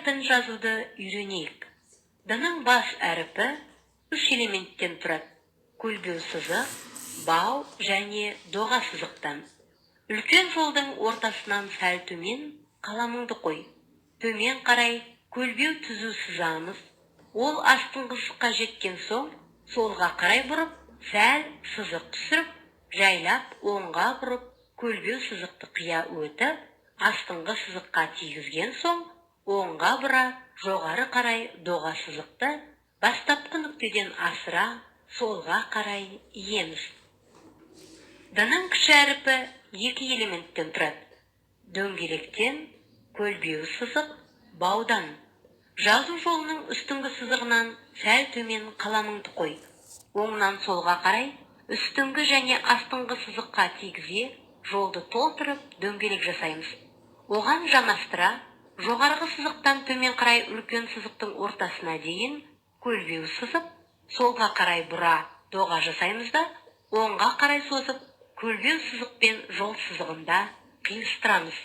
Әрпін жазуды үйренейік. Д-ның бас әріпі үш элементтен тұрады: көлбеу сызық, бау және доға сызықтан. Үлкен жолдың ортасынан сәл төмен қаламыңды қой. Төмен қарай көлбеу түзу сызамыз. Ол астыңғы сызыққа жеткен соң, солға қарай бұрып, сәл сызық түсіріп, жайлап оңға бұрып, көлбеу сызықты қия өтіп, астыңғы сызыққа тигізген соң, оңға бұра жоғары қарай доға сызықты бастапқы нүктеден асыра солға қарай иеміз. Д-ның кіші әріпі екі элементтен тұрады: дөңгелектен, көлбеу сызық, баудан. Жазу жолының үстіңгі сызығынан сәл төмен қаламыңды қой. Оңнан солға қарай үстіңгі және астыңғы сызыққа тигізе жолды толтырып, дөңгелек жасаймыз. Оған жанастыра жоғарғы сызықтан төмен қарай үлкен сызықтың ортасына дейін көлбеу сызып, солға қарай бұра доға жасаймыз да, оңға қарай созып, көлбеу сызықпен жол сызығында қиыстырамыз.